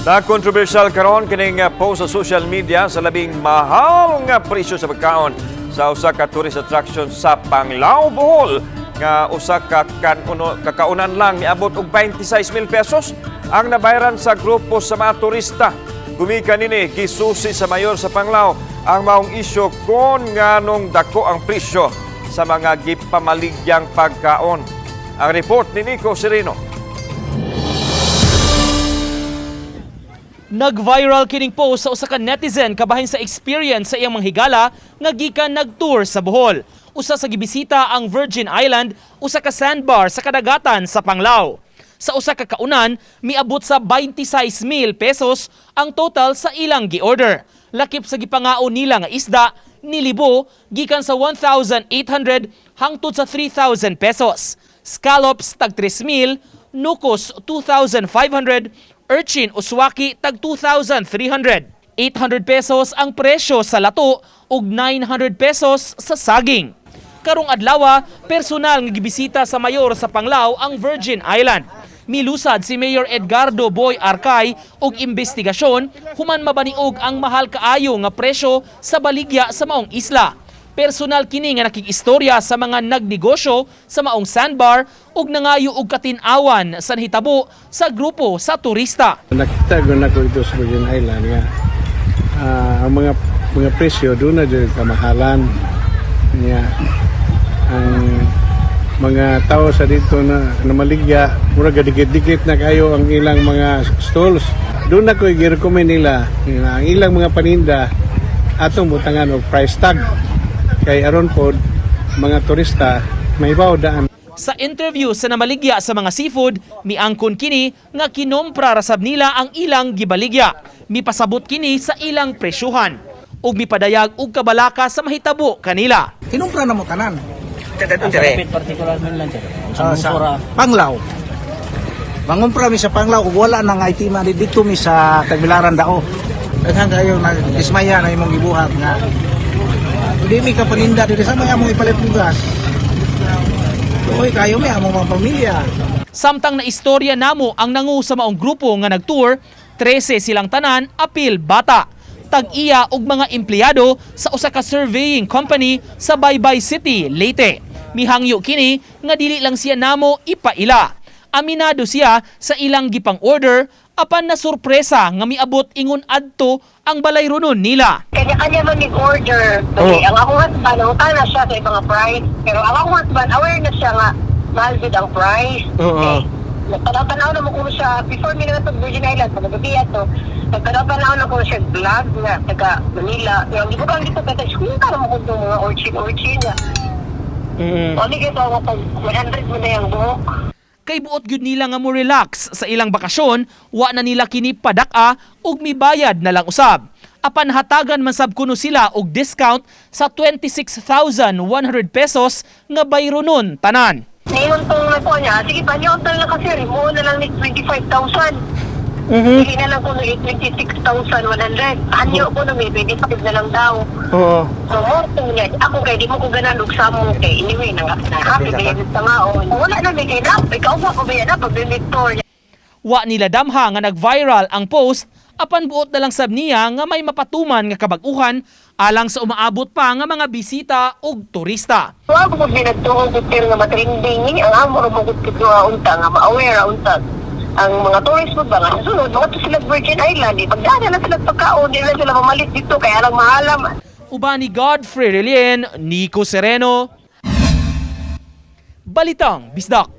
Na controversial karon kining post sa social media sa labing mahal nga presyo sa pagkaon sa usa ka tourist attraction sa Panglao, Bohol, nga usa ka kakaunan lang miabot og 26,000 pesos ang nabayaran sa grupo sa mga turista. Gumikan nini, gisusi sa mayor sa Panglao ang maong isyu kon nganong dako ang presyo sa mga gipamaligyang pagkaon. Ang report ni Nico Sereno. Nag-viral kining post sa usa ka netizen kabahin sa experience sa iyang manghigala nga gikan nag-tour sa Bohol. Usa sa gibisita ang Virgin Island, usa ka sandbar sa kadagatan sa Panglao. Sa usa ka kaunan, miabot sa 26,000 pesos ang total sa ilang gi-order. Lakip sa gipangaon nila nga isda, nilibo gikan sa 1,800 hangtod sa 3,000 pesos. Scallops tag 3,000, nukos 2,500, urchin o swaki tag 2,300. 800 pesos ang presyo sa lato ug 900 pesos sa saging. Karong adlaw, personal nga gibisita sa mayor sa Panglao ang Virgin Island. Milusad si Mayor Edgardo Boy Arcay og investigasyon human mabaniog ang mahal kaayo nga presyo sa baligya sa maong isla. Personal kini nga nakikistorya sa mga nagnegosyo sa maong sandbar ug nangayo og katin-awan sa nahitabo sa grupo sa turista. Nakita ko na ko ito sa Virgin Island nga ang mga presyo doon na dyan kamahalan niya. Ang mga tao sa dito na namaligya, murag dikit-dikit na kayo ang ilang mga stalls. Doon na ko i-recommend nila nga ang ilang mga paninda atong butangan og price tag kay aron pod mga turista may daan. Sa interview sa namaligya sa mga seafood, miangkon kini nga kinompra rasab nila ang ilang gibaligya. Mipasabot kini sa ilang presyuhan ug mipadayag og kabalaka sa mahitabo kanila. Kinumpra na mo tanan. Particular man lang, sir. Sa, sa Panglao. Mangumpra mi sa Panglao ug wala na nga itima di dito mi sa Tagbilaran dao. Daghan kayo na dismaya na imong gibuhat nga. Hindi mi kapaninda diri sa may among ipalit bugas. Uy, kayo mi among mga pamilya. Samtang na istorya namo ang nangu sa maong grupo nga nagtour, 13 silang tanan apil bata. Tag-iya og mga empleyado sa usa ka surveying company sa Baybay City, Leyte. Mihangyo kini nga dili lang siya namo ipaila. Aminado siya sa ilang gipang order apan na sorpresa nga miabot ingon adto ang balay runon nila. Kanya-kanya man order. Okay, ang akong husband, nangutana siya sa ibang price. Pero ang akong husband, aware na siya nga, mahal gud ang price. Okay. Nagtanaw-tanaw na mo ko siya, before mi na Virgin Island, pag gabi ato, nagtanaw-tanaw na ko siya vlog nga, taga Manila. Yung di ko kang dito, kaya kung na mo ko itong mga orchin-orchin nga. Mm. O, di kayo pag 100 mo na yung buhok. Kay buot gyud nila nga mo relax sa ilang bakasyon, wa na nila kini padak-a ug mibayad na lang usab. Apan hatagan man sab kuno sila og discount sa 26,100 pesos nga bayronon tanan. Ngayon tong nakuha niya, sige pa niyo lang kasi, remove na lang ni 25,000. Mm-hmm. Sige na lang kung 26,100. Hanyo ko na may 25 na lang daw. Oo. So, mo niya. Ako kay di mo ko ganan og samo kay anyway na na happy kay sa ngaon. Wala na may kay na ikaw ba ko ba na pag tour. Wa nila damha nga nag-viral ang post apan buot na lang sab niya nga may mapatuman nga kabag-uhan alang sa umaabot pa nga mga bisita ug turista. Wa ko mo binadtuo gud pero nga matrending ni ang amo ra mo gud unta nga ma-aware unta ang mga tourist mo ba nga sa sunod mga to sila Virgin Island eh. Pagdana na sila pagkaon, di na sila mamalit dito kaya lang mahalam. Uban ni Godfrey Relien, Nico Sereno. Balitang Bisdak.